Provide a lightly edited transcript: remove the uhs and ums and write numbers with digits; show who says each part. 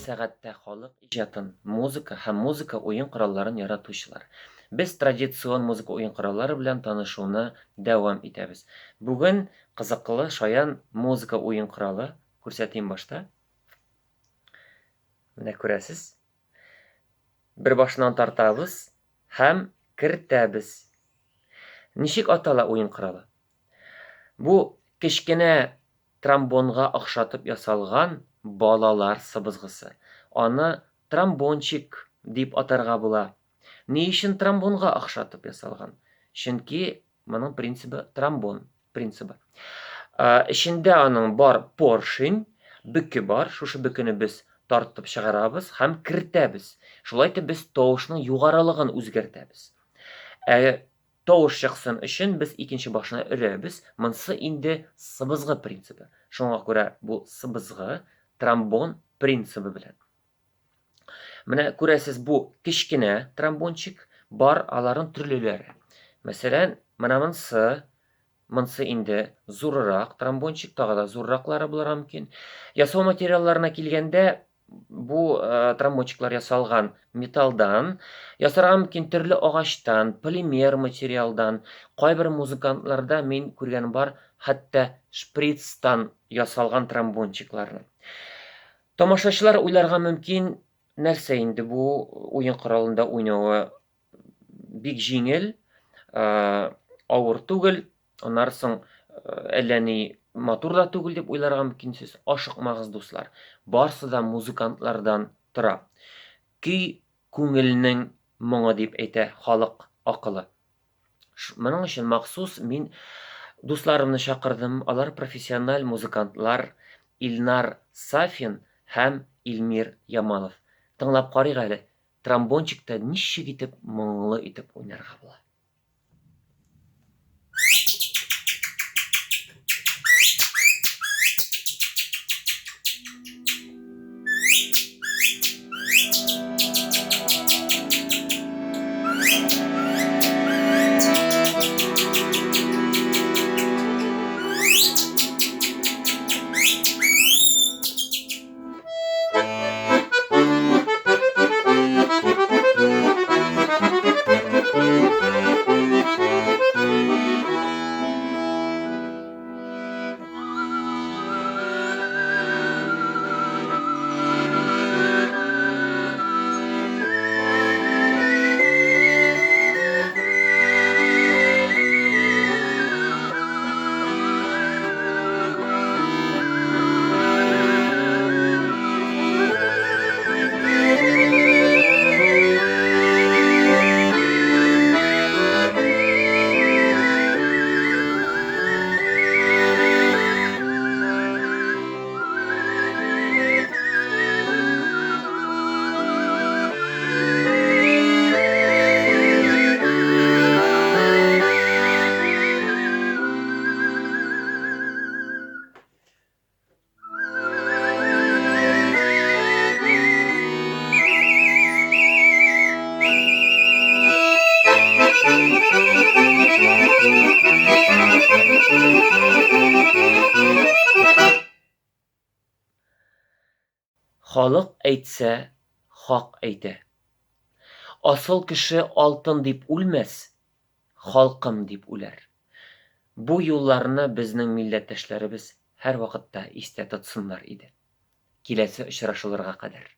Speaker 1: сәгатьтә халык иҗатын, музыка һәм музыка уен коралларын яратучылар. Без традицион музыка уен кораллары белән танышуны дәвам итәбез. Бүген кызыклы, шаян музыка уен коралы күрсәтим башта. Менә күрәсез. Бер башыннан тартабыз һәм кертәбез. Ничек атала уен коралы? Бу кечкенә тромбонга охшатып ясалган балалар сыбызгысы. Аны тромбончик дип атарга була. Ни өчен тромбонга охшатып ясалган? Чөнки моның принцибы тромбон принцибы. Эчендә аның бар поршень, бөке бар. Шушы бөкене без тартып чыгарабыз һәм кертәбез. Шулай итеп без тавышның югарылыгын үзгәртәбез. Ә Тавыш чыксын өчен без икенче башына өрәбез, монсы инде сыбызгы принцибы. Шуңа күрә бу сыбызгы, тромбон принцибы белән. Менә күрәсез, бу кечкенә тромбончик, бар аларның төрлеләре. Мәсәлән, менә монсы, монсы инде зуррак тромбончик, тагы да зурраклары булырга мөмкин. Ясау материалларына килгәндә, Бу э, тромбончиклар ясалган металлдан, ясарга мөмкин төрле агачтан, полимер материалдан. Кайбер музыкантларда мин күргәнем бар, хәтта шприцтан ясалган тромбончикларны. Тамашачылар уйларга мөмкин, нәрсә инде бу уен коралында уйнавы бик җиңел, э, авыр түгел. Аннары соң әллә ни матур да түгел дип уйларга мөмкинсез. Ашыкмагыз, дуслар. Барсы да музыкантлардан тора. Көй күңелнең моңы дип әйтә халык акылы. Моның өчен махсус мин дусларымны чакырдым. Алар профессиональ музыкантлар Илнар Сафин һәм Илмир Ямалов. Тыңлап карыйк әле, тромбончикта ничек итеп моңлы итеп уйнарга була. Халык әйтсә, хак әйтә. Асыл кеше алтын дип үлмәс, халкым дип үләр. Бу юлларны безнең милләттәшләребез һәрвакытта истә тотсыннар иде. Киләсе очрашуларга кадәр.